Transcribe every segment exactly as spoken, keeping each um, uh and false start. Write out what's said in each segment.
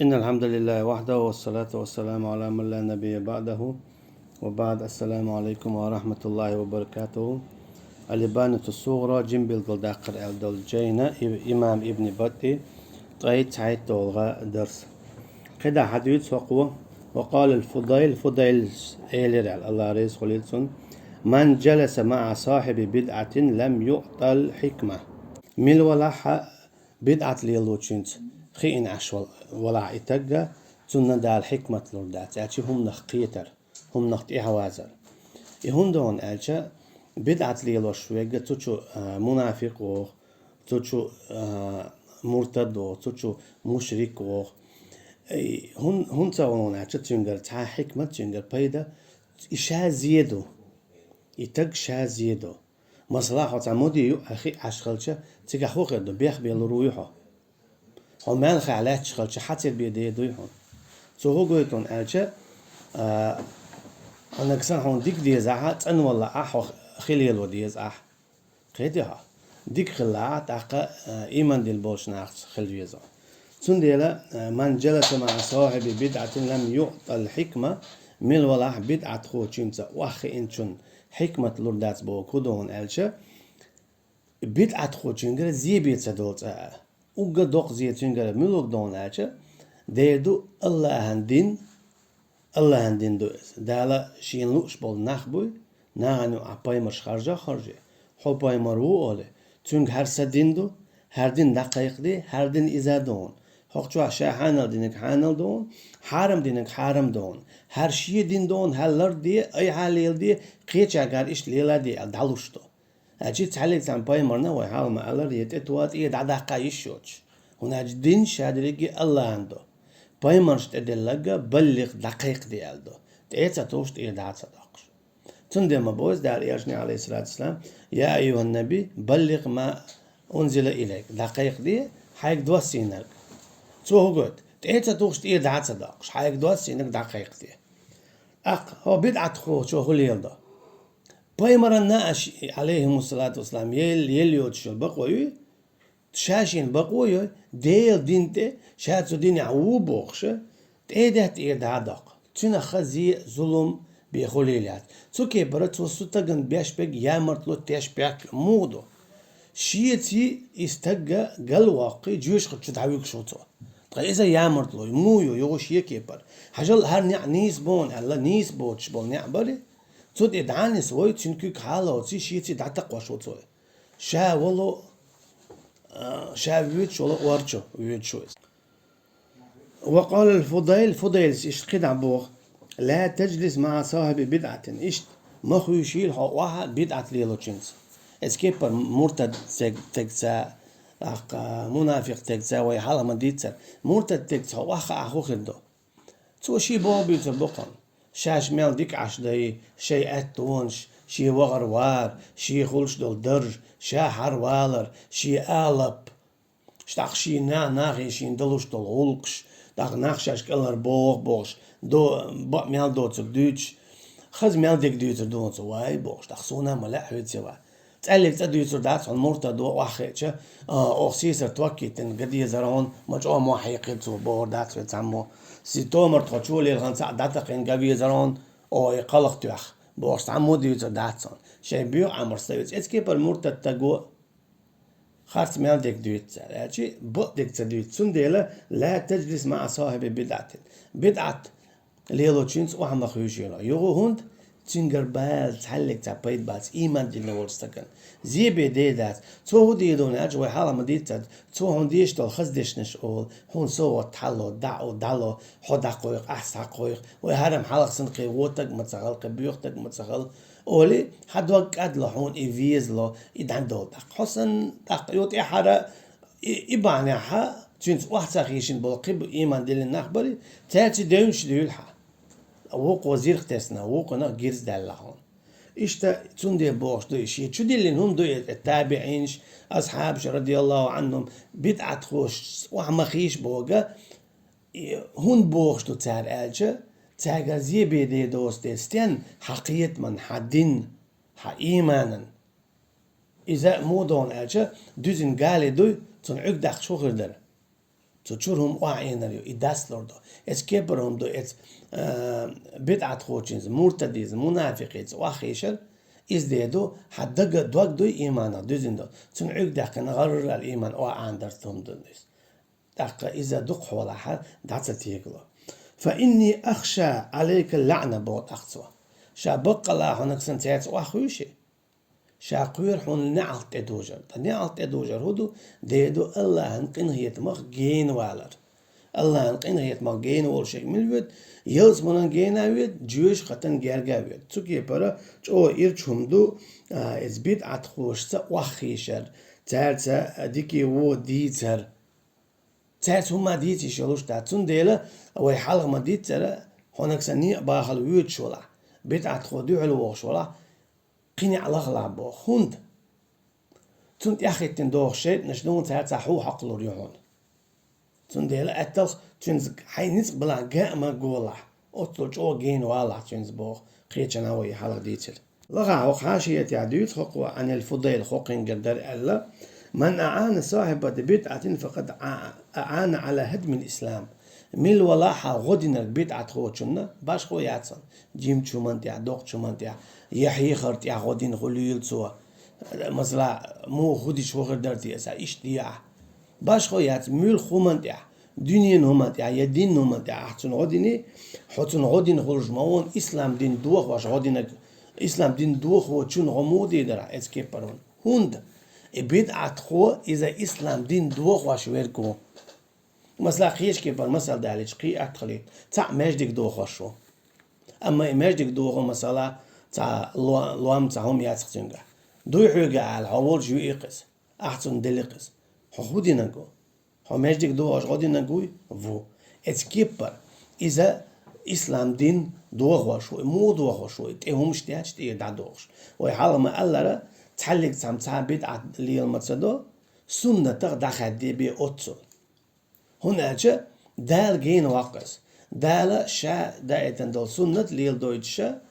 إن الحمد لله وحده والصلاة والسلام على من لا نبي بعده وبعد. السلام عليكم ورحمة الله وبركاته. الإبانة الصغرى, жима билгалдаккхар аьлла долу жайна, и-, имам Ибн Баттий, ткъе цхьайтталгӀа дарс. КхидӀа хьадуьйцу хӀокхо: وقال الفضيل, Фудайлс элира аьлла, Аллах реза хуьлийла цунна: من جلس مع صاحب بدعة لم يعط الحكمة. Мила валахь а бидӀат лелочуьнца хиъна Ӏаш вал-, валахь и тагга, цунна Дала хьикмат лур дац, аьлча хӀуманах кхетар, хӀуманах тӀаьхьавазар. И хӀунда вон аьлча, бидӀат лелош верг цу чу, а, мунафикъ воху, цу чу, а, муртад воху, цу чу мушрик воху. И хӀун-, хӀунца вон аьлча, цуьнгара цхьа хьикмат, цуьнгара пайда, и ша зе ду. И таг ша зе ду. Масала, хьо цхьа муди ю, хьан хиъ Ӏаш хилча, цигахь хӀун хир ду, бехбелур вуй хьо? Хьо маьлхехь лаьтташ хилча, хьан церан бен дер дуй хьуна? Цо хӀун гойту аьлча, а, хьанаг санна хьуна дика дезахь а, цӀанвала ахь, хьо хи лело деза ахь. Кхетий хьо? Дика хилла ахь, тӀаккха, а, ийман дина болчу нахаца хила веза. Цундела, а, من جلس مع صاحب بدعة لم يعط الحكمة, мила валахь бидӀатхочуьнца охьахиъначунна хьикмат лур дац боху хӀун ду аьлча, бидӀатхочуьнгара зе бен ца долу цкъа а. Уггар доккха зе цуьнгара муьлхарг ду аьлча, дер ду Аллахьан дин, Аллахьан дин ду иза. Дала шена лууш болу нах буй, нахана юкъахь пайхамарш харжа а харжий, хьо пайхамар ву олий, цуьнга хӀара сан дин ду, хӀара дин дӀакхайкхаде, хӀара дин иза а ду хьуна. ХӀокху чохь ша хьанал динарг хьанал ду хьуна, хьарам динарг хьарам ду хьуна. ХӀара шен дин ду хьуна, хӀара ларде, айхьа леладе, кхечаьргара иштта леладе аьлла дӀалуш ду. Аьлча цхьаьллиг цхьана пайхамарна вай хьалха ма-аллара, я тӀе тоха, тӀера дӀадаккха йиш йоцуш. ХӀунда аьлча дин ша дерриге Аллахьан ду. Пайхамаршна тӀеделларг а баллигӀ, дӀакхайкхаде аьлла ду. ТӀе а ца тухуш, тӀера дӀа а ца доккхуш. Цундела ма боху Дала элчане, Ӏалайхиссалату вассалам: يا أيها النبي بلغ ما أنزل إليك. ДӀакхайкхаде хьайга доссийнарг. Цо хӀун гойту? ТӀе а ца тухуш, тӀера дӀа а ца доккхуш, хьайга доссийнарг дӀакхайкхаде. ТӀаккха хӀокху бидӀатхочо хӀун леладо? Пайхамарна а, Ӏалайхимуссалату вассалам, елла, елла йоцуш йолу бакъо юй, ша шена бакъо йой, Делан дин тӀе, ша цу динехь ву бохуш, тӀе а даьтта, тӀера дӀа а доккху. Цуьнах хан, зе, зулам бен хуьлийла яц. Цу кепара цо стагана беш берг ямартло, теш берг муха ду? Шеца и стаг галвоккхий, жоьжахати чу дӀавуьгуш ву цо. Ткъа иза ямартло ю, муха ю, юха шен кепара? Хьажал, хӀара неӀ нийса бу хьуна аьлла, нийса боцуш болу неӀ барий, цу тӀе дӀа а нисвой, цуьнан куьг хьалоций, шеца дӀатакхош ву цо. Ша волу, а, ша воьдуш волу ор чу воьдуш ву иза. وقال الفضيل, Фудайлс иштта кхидӀа боху: لا تجلس مع صاحب بدعة. Иштта ма хуьйшийла хьо охьа бидӀат лелочуьнца. Иза кепара муртад стегца, тӀаккха мунафикъ стегца вай хьалха ма-дийццара. Муртад стегца хьо охьахаа хӀун хир ду? Цо шен боху буьйцур бу-кх хьуна. Шаьш мел дика Ӏаш дай, шайн аьттонаш, шен вахар-вар, шен хуьлуш долу дарж, ша хьарвалар, шен алап, тӀаккха шен на-, нахе шена далуш долу гӀуллакхаш, тӀаккха нах шаьш кӀелхьара боху бохуш, до-, бакъ мел доцург дуьйцуш, хаза мел дерг дуьйцур ду хьуна цо, вай бохуш, тӀаккха суна а ма лаьа хьоьца ван. ЦӀаьллиг цӀа дуьйцур дац хьуна муртадо охьахиъча, а, оха сийсара ток йиттина ган дезара хьуна, ма чӀогӀа мохь хьекхира цо бохур дац вай цхьаммо. Си томар тхо чу лелхана цхьаъ дӀатакхина ган везара хьуна, оха и кхалха тоьхна бохуш цхьаммо дуьйцур дац хьуна. Шайн боьха Ӏамарш ца веза. Эцкепара муртад стаго харц мел дерг дуьйцу цара, аьлча бакъдерг ца дуьйцу. Цундела لا تجلس مع صاحب بدعة. БидӀат лелочуьнца охьа ма хуьйшийла. Юха хӀунда? Цуьнгара бала цхьаьллиг цхьа пайда бац, ийман дина волчу стагана. Зе бен дер дац. Цо хӀун дийр ду аьлча, вай хьалха ма-дийццара, цо хьуна деш долу хаза дешнаш олу, хьуна совгӀат хьалло, дӀа-, дӀало, хьо дӀакхойкху, ахь схьакхойкху, вай хӀара-м хьалха санна кхин вон стаг ма ца хила, кхин боьха стаг ма ца хила, олий, хьан дог кӀадло хьуна, и везало, и дӀадолу тӀаккха. Хьо санна тӀаккха юха тӀаьхьара и, и бахьанехь, цуьнца охьа ца хийшина болу кхин бу ийман диллина нах барий, цаьрца девнаш дуьйлу хьан. Вукхо зирх тесна, вукхунах гирз даьлла хьуна. Иштта цундела бохуш ду и, шен чу диллина хӀума ду иза, табиӀинаш, асхьабаш, радияллаху Ӏанхум, бидӀатхошца охьа ма хийша бохург, и хӀунда бохуш ду цара аьлча, цаьргара зе бен дер доцу дела, стенна? Хьан кхетаман, хьан динна, хьан ийманан. Иза муха ду аьлча, дуьзина гали дуй, цунна Ӏуьрг даккхаш хӀун хир дара? Цу чура хӀума охьаэнар ю, и дас лур ду. Эцу кепара хӀума ду, эцу, а, бидӀатхочуьнца, муртадица, мунафикъица охьахийшар, иза де ду, хьан дага дог дуй, ийманах дуьзина ду. Цунна Ӏуьрг даьккхина гӀаррал ийман охьаӀандарца хӀума ду иза. ТӀаккха иза дукха хьолахь дӀа ца тегало. «Фа инни ахша Ӏалайка лаӀна», боху тӀаккха цо. Ша баккъала хьонах сан цаьрца охьахуьйши? Ша кхоьру хьуна неӀалт тӀедожар. Ткъа неӀалт тӀедожар хӀун ду? Де ду Аллахьан къинхетамах генавалар. Аллахьан къинхетамах гена волуш ерг мила воьду? Ялсаманан гена а воьду, жоьжахатан герга а воьду. Цу кепара чӀогӀа ирча хӀума ду, а, иза бидӀатхошца охьахийшар, цаьрца дика-вон дийцар. Цаьрца хӀумма дийца йиш йолуш дац. Цундела вай хьалха ма-дийццара, хьонах сан некъ бахала воьдуш валахь, бидӀатхо дуьхьал вогӀуш валахь, кхин неӀ лахалахь боху. ХӀунда? Цунна тӀаьххӀиттина дохуш шайтӀанаш ду, цаьрца хьу хьокхалур ю хьуна. Цундела аьтталх цуьнца хьайн ницкъ балахь ган а ма голахь, оццул чӀогӀа гена валахь цуьнца боху, кхечанхьа вай хьалха дийцира. Лахахь хӀокху хьашиятехь дуьйцу хӀокхо Ӏанил Фудайла хӀокхуьнгара дара аьлла: «Ман аӀана сахьиба бидӀатин факъад а-, аӀана Ӏала хӀадмил ислам». Мила валахь хьан гӀо динарг бидӀатхочунна, башхо яц хьан, жимачу хӀуманна тӀехь, доккхачу хӀуманна тӀехь, я хьехар тӀехь гӀо дина хуьлийла цо. Масала, муха хӀу дича хӀу хир дара те аса, иштта де ахь. Башхо яц, муьлхха хӀуманна тӀехь, дуьненан хӀуманна тӀехь я динан хӀуманна тӀехь ахь цунна гӀо диний, хьо цунна гӀо дина хуьлуш ма ву, ислам дин дохош гӀо динарг, ислам дин дохочунна гӀо муха дийр дара, эцу кепара хӀуна. ХӀунда? И бидӀатхо иза ислам дин дохош верг ву. Масала, кхечу кепара масал далийча, кхин атта хилийта, цхьаъ маьждиг дохош ву. Амма и маьждиг дохо, масала, цхьа ло-, лом, цхьа хӀума яц-кх цуьнгахь. Дуй хьоьга аьлла, хьо волчу юий-кх иза, ахь цунна дели-кх иза. Хьо хӀун динарг ву? Хьо маьждиг дохош гӀо динарг вуй? Ву. Эцу кепара иза ислам дин дохош ву, и муха дохош ву, и тӀе хӀумаш детташ тӀера дӀадохуш. Вай хьалха ма-аллара, цхьаллиг цхьамма цхьа бидӀат лела ма ца до, суннатах дӀахаьдде бен оццул. ХӀунда аьлча Дала гена воккху иза. Дала ша даийтина долу суннат леладойтуша,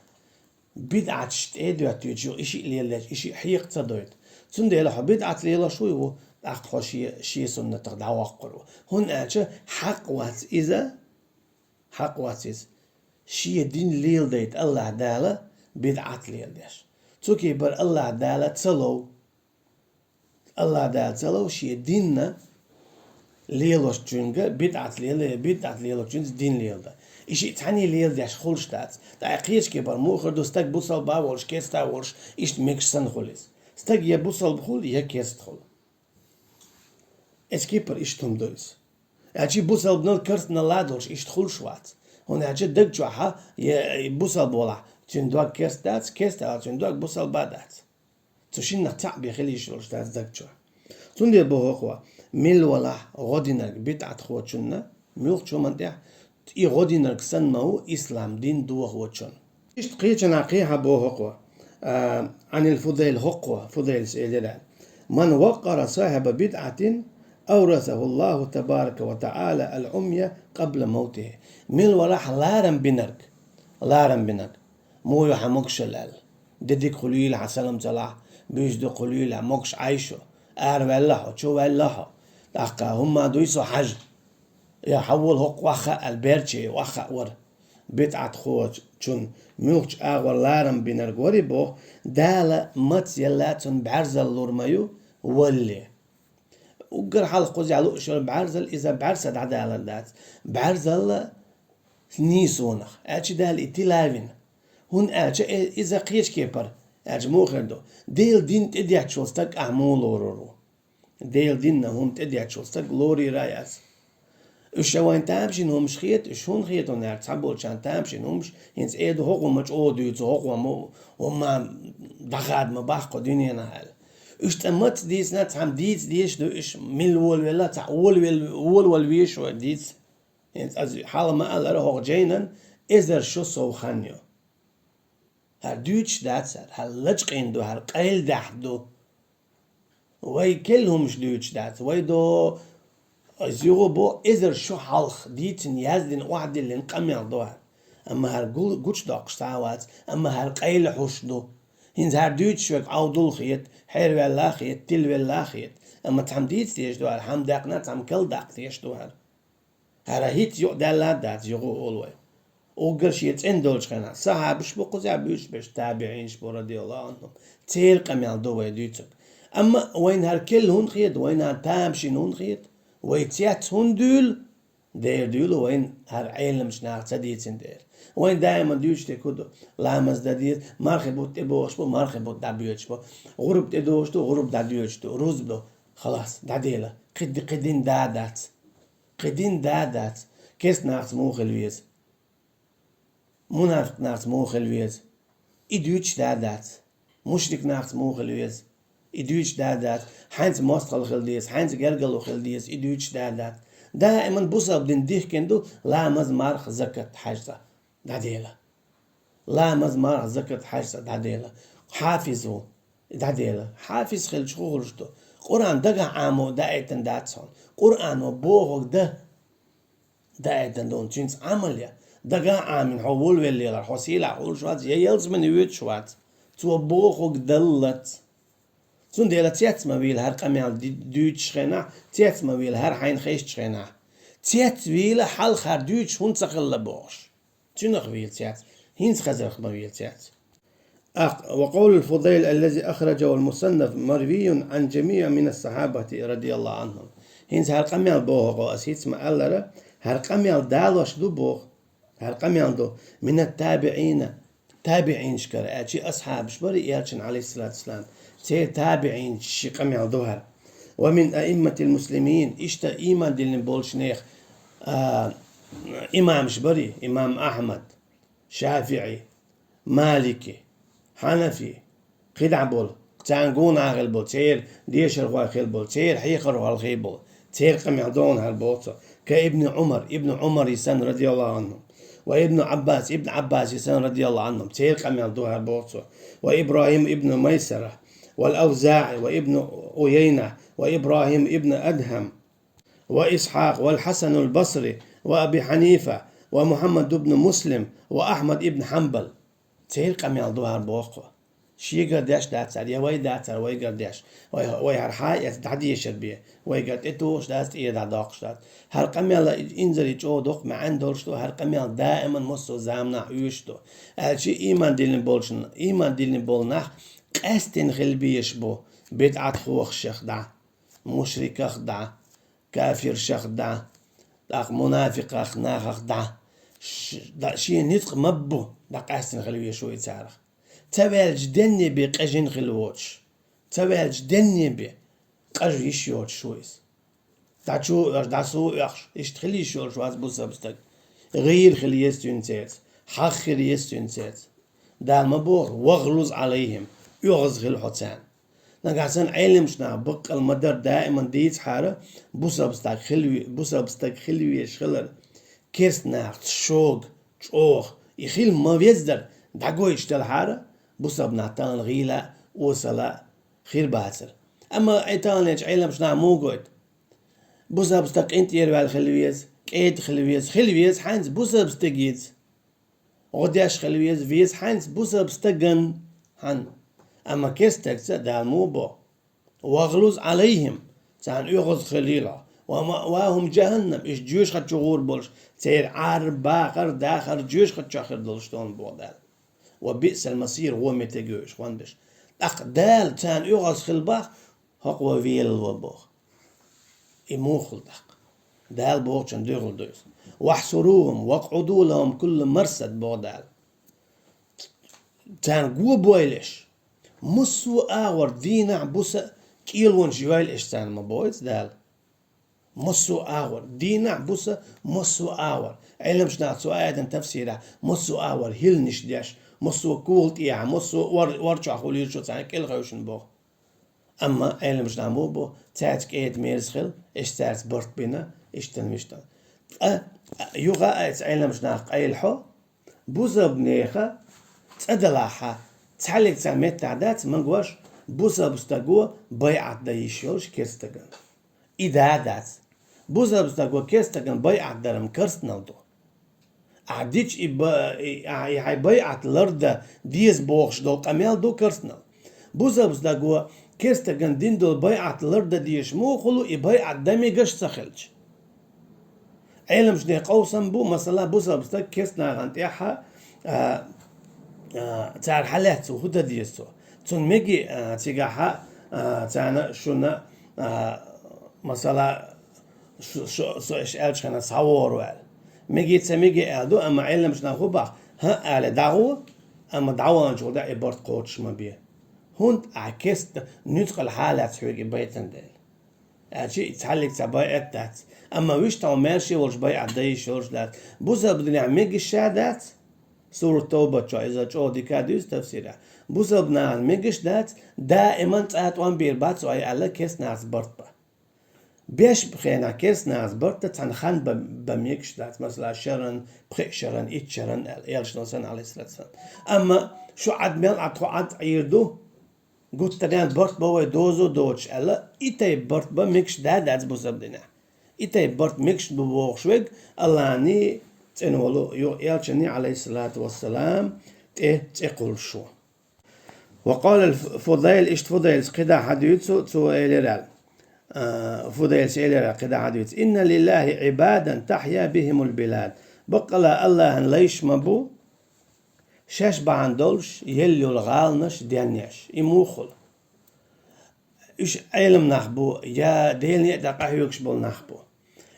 бидӀаташ тӀе а доьттуьйтуш ю, и шиъ леладеш, и шиъ хьекха ца дойту. Цундела хьо бидӀат лелош вуй ву, тӀаккха хьо шен, шен суннатах дӀавоккхур ву. ХӀунда аьлча хьакъ вац иза, хьакъ вац иза шен дин леладайта АллахӀ Дала бидӀат леладеш. Цу кепара АллахӀ Дала ца лов. АллахӀ Дала ца лов шен динна лелочуьнга бидӀат лела, я бидӀат лелочуьнца дин леладан. И шиъ цхьаьний леладеш хуьлуш дац. ТӀаккха кхечу кепара муха хир ду, стаг бусалба а волуш, керста а волуш, иштта мегаш санна хуьлу иза. Стаг я бусалба хуьлу, я керста хуьлу. Эцу кепара иштта хӀума ду иза. Аьлча бусалбанал, керстанал а долуш, иштта хуьлуш вац. ХӀунда аьлча даг чохь а, я бусалба валахь, цуьнан дог керста дац, керста валахь, цуьнан дог бусалба дац. Цу шиннах цхьаъ бен хила йиш йолуш дац даг чохь. Цундела боху хӀокхо, мила валахь гӀо динарг бидӀатхочунна, муьлххачу хӀуманна тӀехь, и гӀо динарг санна ма ву ислам дин дохочун. Иштта кхечанхьа кхехьа боху хӀокхо, а, Ӏанил Фудайла хӀокхо, Фудайлас элира: «Ман ваккъара сахьиба бидӀатин, аврасаху Аллаху табарака ва таӀала ал-Ӏумя къабла мавтихи». Мила валахь ларам бинарг, ларам бинарг. Муха ю хьан могушалла аьлла. Де дика хуьлийла хьан, салам ца лахь, буьйса дукха хуьлийла хьан, могуш Ӏай шу, араваьлла хьо, чу ваьлла хьо. ТӀаккха хӀумма дуй со хьажа. Я хьан волу хӀокху охьахаа аьлла, берчий охьахаа вара. БидӀатхочун муьлххачу агӀор ларам бинарг вари боху, Дала маца елла цунна бӀаьрзал лур ма ю, валле. Уггар хьалха кхузахь лууш йолу бӀаьрзал иза бӀаьрса дӀадалар дац. БӀаьрзалла нийсонах, аьлча Дала и тила а вина. ХӀунда аьлча э, иза кхечу кепара, аьлча муха хир ду? Делан дин тӀедетташ волу стаг ахь муха лорур ву? Делан динна хӀума тӀедетташ волу стаг лорийра а яц. Уьш ша вайн тамашийна хӀумаш хета, уьш хӀунда хета, хӀунда аьлча цхьаболчарна тамашийна хӀумаш, хӀинца э ду хӀокхо ма чӀогӀа дуьйцу, хӀокхо ма, хӀумма дӀахада ма баккха дуьненахь аьлла. Уьш цкъа маца дийцина, цхьамма дийца дезаш ду, уьш милла волавелла, цхьа волавел-, волавала везаш вара дийца. ХӀинца аса хьалха ма-аллара, хӀокху жайнан эзар шо сов хан ю. ХӀара дуьйцуш дац хӀара, хӀара лачкъийна ду, хӀара къайладаьхна ду. Вай керла хӀумаш дуьйцуш дац, вай до, аса юха бо, эзар шо хьалха дийцина, яздина, охьадиллина къамел ду хӀара. Амма хӀара гу-, гучудоккхуш цхьа а вац, амма хӀара къайла хьуш ду. ХӀинца хӀара дуьйцуш верг Ӏовдал хета, хьерваьлла хета, тилавелла хета. Амма цхьамма дийца дезаш ду хӀара, хьамдаьккхина, цхьамма кал даккха дезаш ду хӀара. ХӀара хӀинца юкъадаьлла дац, юха олу вай. Уггар шен цӀена долчу хенахь, сахьабаш бу кхузахь буьйцуш берш, табиӀинаш бу, радияллаху Ӏанхум. Церан къамел ду вай дуьйцург. Амма вайна хӀара керла хӀунда хета, вайна хӀара тамашийна хӀунда хета? Вай цец хӀунда дуьйлу? Дера дуьйлу вайна хӀара Ӏеламчу наха ца дийцина дела. Вайна даиман дуьйцуш дерг хӀун ду? Ламаз дан деза, мархи бутт тӀебогӀуш бу, мархи бутт дӀабоьдуш бу. ГӀурба тӀедогӀуш ду, гӀурба дӀадоьдуш ду, рузба ду. Халас, дӀадела. Кхин ди-, кхин дин да дац. Кхин дин да дац. Керста нахаца муха хила веза? Мунафикъ нахаца муха хила веза? И дуьйцуш да дац. Мушрик нахаца муха хила веза? И дуьйцуш да дац. Хьаьнца мостагӀалла хила деза, хьаьнца гергарло хила деза, и дуьйцуш да дац. Даиман бусалба дин дихкина ду: ламаз, марха, закат, хьаьж, цӀа. ДӀадела. Ламаз, марха, закат, хьаьж, цӀа, дӀадела. Хьафиз ву. ДӀадела. Хьафиз хилча хӀун хуьлуш ду? Къуръан дагахь Ӏамо даийтина дац хьуна. Къуръано бохург дан даийтина ду хьуна, цуьнца Ӏамал ян. Дагахь Ӏамийна хьо волавелла лелахь, хьо сийлахь хуьлуш вац, я ялсамане воьдуш вац. Цо бохург даллалц. Цундела цец ма вийла хӀара къамел ди-, дуьйцучу хенахь, цец ма вийла хӀара хьайна хезчу хенахь. Цец вийла хьалха хӀара дуьйцуш хӀунда ца хилла бохуш. Цуьнах вийла цец, хӀинца хазарх ма вийла цец. ТӀаккха: «وقول الفضيل الذي أخرجه المصنف مروي عن جميع من الصحابة رضي الله عنهم». ХӀинца хӀара къамел боху аса хӀинца ма-аллара, хӀара къамел далош ду боху. ХӀара къамел ду: «من التابعين», табиӀинашкара, аьлча асхьабаш бара и элчан, Ӏалайхиссалату вассалам, церан табиӀинашкара къамел ду хӀара. «ومن أئمة المسلمين», иштта ийман диллина болчу нехан, а, имамаш бара, имам Ахьмад, ШафиӀи, Малики, Хьанафи, кхидӀа болу, царна гонахь хилла болу, церан дешархой хилла болу, церан хьехархой хилла болу, церан къамел ду хӀара боху цо. كابن عمر, ибн Ӏумаре санна, радияллаху Ӏанхум, وابن عباس, ибн Ӏаббасе санна, радияллаху Ӏанхум, церан къамел ду хӀара боху цо. وإبراهيم بن ميسرة, والأوزاعي, وابن عيينة, وإبراهيم بن أدهم, وإسحاق, والحسن البصري, وأبي حنيفة, ومحمد بن مسلم, وأحمد بن حنبل. Церан къамел ду хӀара боху. Шегара деш дац хӀара, я вай дац хӀара вайгара деш. Вай, вай хӀара хьа эца дӀадешар бен. Вайгара тӀетухуш дац, тӀера дӀадоккхуш дац. ХӀара къамел инзаре чӀогӀа доккха маьӀна долуш ду, хӀара къамел даиман массо а заманахь оьшуш ду. Аьлча ийман диллина болчун, ийман диллина болу нах къаьстина хила безаш бу, бидӀатхошах дӀа, мушриках дӀа, кафиршах дӀа, тӀаккха мунафикъах нахах дӀа. Ш-, дӀа, шен ницкъ ма бу, дӀакъаьстина хила везаш ву и царах. Ца ваьлча денне бен къежина хила воцуш, ца ваьлча денне бен къажа йиш йоцуш ву иза. ДӀачу а оьхуш, дӀасу а оьхуш, иштта хила йиш йолуш вац бусалба стаг. ГӀийла хила еза цуьнан церца, хьагӀ хила еза цуьнан церца. Дала ма боху: «وَاغْلُظْ عَلَيْهِمْ», оьгӀаз хила хьо царна. Нагахь санна Ӏеламчу наха баккъал ма-дарра даиман дийцахьара, бусалба стаг хила ве-, бусалба стаг хила везаш хилар, керста нахаца шога, чӀогӀа, и хила ма веза дара, дӀагойтуш делахьара, бусалба нах тахана гӀийла а, осала а хир бацара. Амма и таханлерчу Ӏеламчу наха муха гойту? Бусалба стаг къинтӀера ваьлла хила веза, кӀеда хила веза, хила веза хьаьнца бусалба стегица. ГӀо деш хила веза, веза хьаьнца бусалба стаган хьан. Амма керста стагца Дала муха боху: «وَاغْلُظْ عَلَيْهِمْ», царна оьгӀаз хилийла хьо. «وَمَأْوَاهُمْ جَهَنَّمُ», уьш жоьжахати чу гӀур болуш, церан Ӏар, бахар, дахар жоьжахати чохь хир долуш ду боху Дала. «وَبِئْسَ الْمَصِيرُ», гӀо меттиг ю уьш, гӀондеш. ТӀаккха Дала царна оьгӀаз хила боху, хӀокхо велла ван боху. И муха хуьлу тӀаккха? Дала бохучун дуьхьал ду иза. «وَاحْصُرُوهُمْ وَاقْعُدُوا لَهُمْ كُلَّ مَرْصَدٍ», боху Дала. Царна го бойла уьш. Массо а агӀор, дийнахь, буса, кӀелонаш йойла уьш царна, ма боху иза Дала. Массо а агӀор, дийнахь, буса, массо а агӀор. Ӏеламчу наха цу аятан тафсирехь массо а агӀор хӀилланаш деш, массо а когӀа тӀехьа, массо а ор-, ор чохь хуьлийла шу царна кӀел хевшина боху. Амма Ӏеламчу наха муха боху, цаьрца кӀеда-мерза хила, уьш цаьрца барт бина, иштта-вуьшта. Ткъа юха а оцу Ӏеламчу наха къайла хьо, бусалба нехан цӀа далахь, цхьаьллиг цхьа меттахь дац, ма гой, бусалба стаго байӀат дан йиш йолуш керста стагана. И да а дац. Бусалба стаго керста стагана байӀат дар-м керстанал ду. Ахьа дича и ба-, и, ахьа и хьайн байӀат лардан деза бохуш долу къамел ду керстанал. Бусалба стаго керста стагана дина долу байӀат лардан дезаш муха хуьлу, и байӀат дан мегаш ца хилча? Ӏеламчу ден къовсам бу, масала, бусалба стаг керста нахана тӀехьа, а, а, цара хьалаьцна хӀун дан деза цо. Цунна меги, а, цигахьа, а, царна шуна, а, масала, шу-, шу-, со иштта аьллачу хенахь схьавогӀур ву аьлла. Меги ца меги аьлла ду, амма Ӏеламчу наха хӀун боху: хӀаъ, ала дӀагӀо, амма дӀаваханчул тӀаьхьа и барт кхочуш ма бе. ХӀунда аьлча керста нуьцкъала хьалаьцна хьоьга и байтина дела. Аьлча и цхьаллиг цхьа байӀат дац. Амма вуьшта хьо маьрша волуш байӀат дан йиш йолуш дац. Бусалба динехь мегаш а дац. Сурат Тавба чохь иза чӀогӀа дика а дуьйцу тафсирехь. Бусалба нахана мегаш а дац, даиман цкъа а тӀом бийр бац вай аьлла, керста нахаца барт бан. Беш хенахь керста нахаца барт дан цхьана хан бан, бан мегаш а дац, масала, шаран, пхеа шаран, итт шаран аьлла, элчано санна, Ӏалайхиссалату вассалам. Амма шу Ӏад мел Ӏад, тхо Ӏад Ӏийр ду, гуттаренна барт бан вай доза доцуш аьлла, и тайпа барт бан мегаш а дац бусалба динехь. И тайпа барт мегаш бу бохуш верг АллахӀаний, цӀена волу юха элчаний, Ӏалайхиссалату вассалам, тӀе цӀе кхуллуш ву. Ва къала Фудайла, иштта Фудайлас кхидӀа хьадуьйцу, цо элира аьлла. А, Фудайлас элира кхидӀа хьадуьйцу: «Инна лиллахи Ӏибадан тахья бихимул билад». Баккъала АллахӀан лайш ма бу, шаьш бахьана долуш елла йолу гӀаланаш денъеш. И муха хуьлу? Уьш Ӏелам нах бу, я Делан некъа тӀехь къахьоьгуш болу нах бу.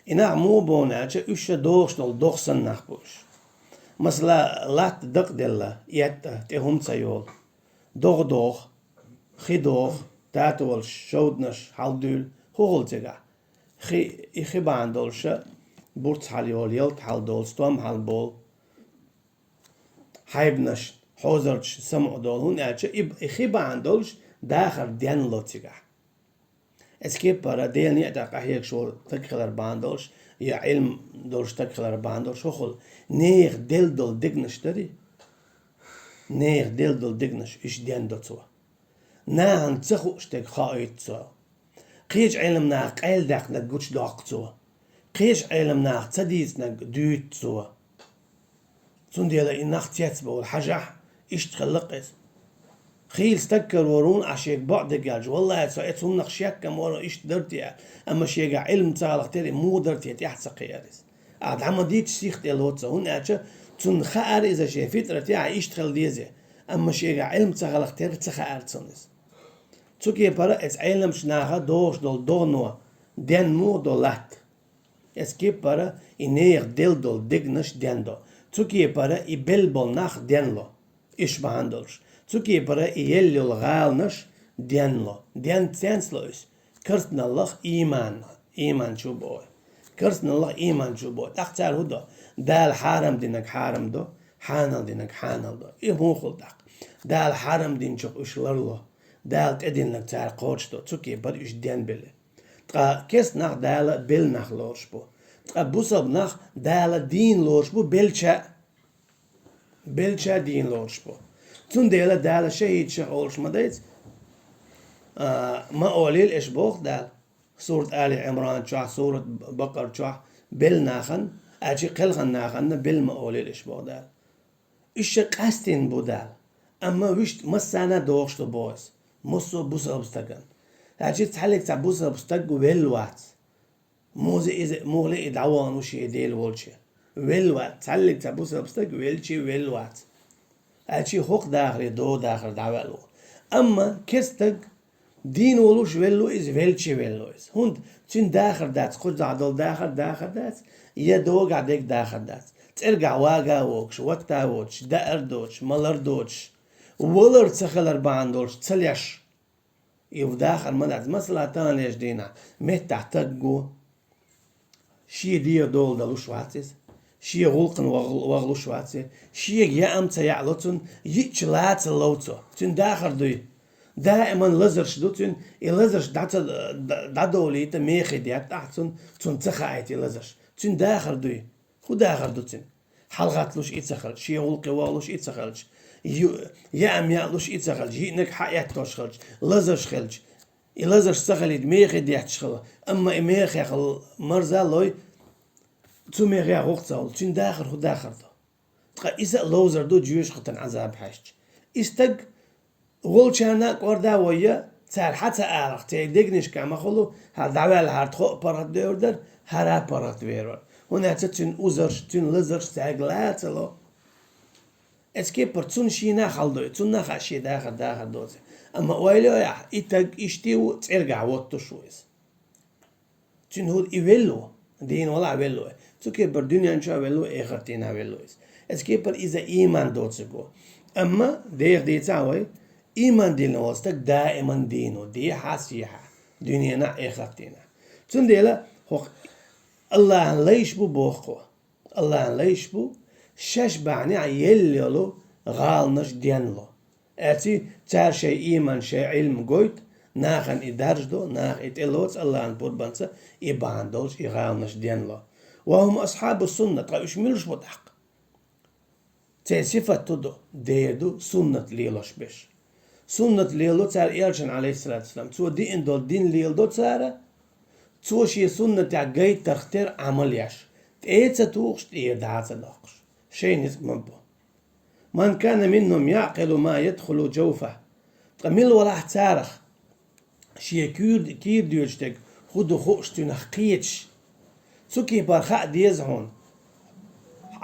И нах муха бу аьлча, уьш ша дохуш долу догӀа санна нах бу уьш. Масала, латта дакъаделла, эттӀа, тӀе хӀума ца йолу. ДогӀа доху, хи доху, тата волуш, шовданаш хьалдуьйлу, хӀун хуьлу цигахь? Хи, и хи бахьана долуша бурц хьалайолу, ялта хьалдолу, стом хьалаболу. Хьайбанаш, хьозарчаш самукъадолу, хӀунда аьлча и, и хи бахьана долуш дахар денло цигахь. Эцу кепара Делан некъа тӀехь къахьегаш волу стаг хилар бахьана долуш, я Ӏилма долуш стаг хилар бахьана долуш, хӀун хуьлу? Нехан делла долу дегнаш дарий? Нехан делла долу дегнаш, уьш дендо цо. Нахана ца хууш дерг хоуьйту цо. Кхечу Ӏелам наха къайладаьккхинарг гучудоккху цо. Кхечу Ӏелам наха ца дийцинарг дуьйцу цо. Цундела и нах цецбовла хьажахь, иштта хилла-кх иза. Хийла стаг карор ву хьуна, ахь шега бакъдерг аьлча, валлахӀи, со эцу хӀуманах шек а ма вара, иштта дара те аьлла, амма шегахь Ӏилма ца хиларх тера и муха дара те тӀаьхьа ца кхиара иза. Ахь дӀа ма дийцци сих тӀе лоцу, хӀунда аьлча цунна хаьара иза шен фитӀратехь иштта хила деза, амма шегахь Ӏилма ца хиларх тера ца хаьара цунна иза. Цу кепара эцу Ӏеламчу наха догӀуш долу догӀано ден муха до латта? Эцу кепара и нехан делла долу дегнаш дендо. Цу кепара и белла болу нах денло. Уьш бахьана долуш. Цу кепара и елла йолу гӀаланаш денло. Ден ценцло уьш? Карсаналлах ийман, ийман чу боху. Карсаналлах ийман чу боху. ТӀаккха цара хӀун до? Дала хьарам динарг хьарам до, хьанал динарг хьанал до. И муха хуьлу тӀаккха? Дала хьарам динчух уьш ларло. Дала тӀедиллинарг цара кхочушдо. Цу кепара уьш денбелла. Ткъа керста нах Дала белла нах лоруш бу. Ткъа бусалба нах Дала дийна лоруш бу, белча а. Белча а дийна лоруш бу. Цундела Дала шахӀидаш олуш ма дайца, а, ма олийла уьш боху Дала. Сурат Али Ӏимран чохь, сурат Бакъара чохь, белла нахана, аьлча кхелхина нахана белла ма олийла уьш боху Дала. Уьш ша къаьстина бу Дала. Амма вуьшта массарна а догӀуш ду боху иза. Массо а бусалба стагана. Аьлча цхьаллиг цхьа бусалба стаг велла вац. Муха иза, муххале а и дӀавахана ву шен Дела волче. Велла вац. Цхьаллиг цхьа бусалба стаг велча велла вац. Аьлча хӀокху дахаре догӀу дахар дӀаваьлла ву. Амма керста стаг дийна волуш велла ву иза, велча велла ву иза. ХӀунда цуьнан дахар дац, кхузахь долу дахар, дахар дац, я догӀахь дерг дахар дац. ЦӀергахь вага а вогуш, ватта а воцуш, даар а доцуш, малар а доцуш, валар ца хилар бахьана долуш ца леш. И дахар ма дац. Масала, таханлерчу дийнахь меттахь стаг ву, шен дегӀан дола далуш вац иза, шен гӀуллакхана вагӀ-, вагӀалуш вац иза, шега яа-м ца яалуш цунна, йиъча лаца лов цо. Цуьнан дахар дуй? Даиман лазарш ду цуьнан, и лазарш дӀа ца, д-, дӀадовлийта мехе детта ахь цунна, цунна ца хаийта и лазарш. Цуьнан дахар дуй? ХӀун дахар ду цуьнан? ХьалагӀатталуш и ца хилча, шен гӀуллакхе вагӀалуш и ца хилча, ю-, яа-м яалуш и ца хилча, йиънарг хьаэттош хилча, лазарш хилча, и лазарш ца хилийта мехе детташ хила, амма и мехех марза лой, цу мехех гӀуллакх ца хуьлу, цуьнан дахар хӀун дахар ду? Ткъа иза а ловзар ду жоьжахатин Ӏазап хьаьжча. И стаг волчарна а кӀорда а войя, цара хьа ца аларх, церан дегнашкахь ма хуьлу, хьал дӀаваьлла хӀара тхо а паргӀатдевр дара, хӀара а паргӀатвер вара. ХӀунда аьлча цуьнан узарш, цуьнан лазарш цаьрга лаца ло. Эцу кепара цунна шена хьал дой, цунна хаа шен дахар дахар доций. Амма ойла йой ахь, и таг иштта ву, цӀергахь воттуш ву иза. Цуьнан хӀуд и велла ву, дийна валахь велла ву. Цу кепара дуьнен чохь велла ву, эхартина велла ву иза. Эцу кепара иза ийман доцург ву. Амма деха дийцахь вай, ийман диллина волу стаг даиман дийна ву, дехьа а, сехьа а, дуьненахь а, эхартина а. Цундела хӀокху Аллахьан лайш бу боху кхо. Аллахьан лайш бу, шаьш бахьанехь елла йолу гӀаланаш денло. Аьлча, цара шайн ийман, шайн Ӏилма гойту, нахана и даржадо, наха и тӀелоцу Аллахьан пурбанца, и бахьана долуш и гӀаланаш денло. Ва хӀум асхьабу сунна, ткъа уьш муьлш бу тӀаккха? Церан сифат хӀун ду? Дера ду суннат лелош берш. Суннат лело цара элчан, Ӏалайхиссалату вассалам. Цо диъна долу дин леладо цара, цо шен суннатехь гайтарх тера Ӏамал еш, тӀе а ца тухуш, тӀера дӀа а ца доккхуш. Шайн ницкъ ма бу. Ман кана минхум яъкъилу ма ядхулу джавфа. Ткъа мила валахь царах, шен куьйр-, кийра доьдуш дерг хӀун ду хууш, цуьнах кхеташ. Цу кепара хаа деза хьуна.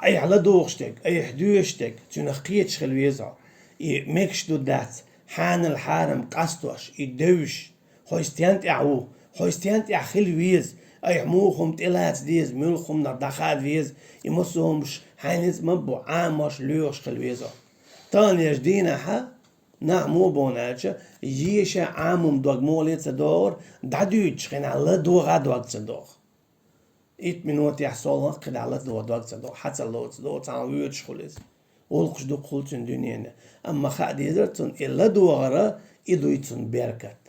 Айхьа ладугӀуш дерг, айхьа доьшуш дерг, цуьнах кхеташ хила веза хьо. И мегаш ду дац, хьанал хьарам къастош, и девзаш, хьо стенна тӀехь ву, хьо стенна тӀехь хила веза, айхьа муха хӀума тӀелаца деза, муьлхха хӀуманах дӀахаа веза, и массо а хӀумаш хьайн ницкъ ма бу, Ӏамош, лоьхуш хила веза хьо. Тахана еш дийнахьа, нах муха боху аьлча, еша Ӏамум дог моле ца догӀура, дӀадуьйцучу хенахь ладогӀа дог ца догӀу. Итт минотехь солгӀа кхидӀа ладогӀа дог ца догӀу, хьан ца лоцу догӀу, цхьана воьдуш хуьлу иза. ГӀуллакхаш дукха хуьлу цуьнан дуьненан. Амма хаа дезара цунна и ладогӀара, и дуй цунна беркат.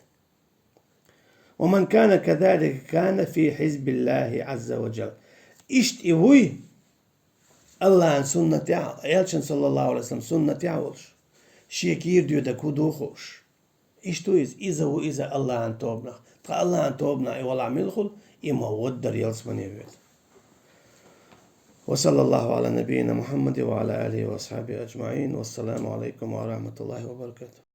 «Ва ман кана казалика, кана фи хьизбиллахи Ӏазза ва джал». Иштта и вуй, Аллахьан суннатехь, элчан, саллаллаху Ӏалайхи ва саллам, суннатехь волуш, шен кийра доьдург хӀун ду хууш. Иштта ву иза, иза ву иза Аллахьан тобанах. Ткъа Аллахьан тобанах и валахь мила хуьлу, и ма ваддар ялсамане воьду. Ва саллаллаху Ӏала набийина Мухьаммадин ва Ӏала алихи ва асхьабихи аджмаӀин. Вассаламу Ӏалайкум ва рахьматуллахи ва баракатух.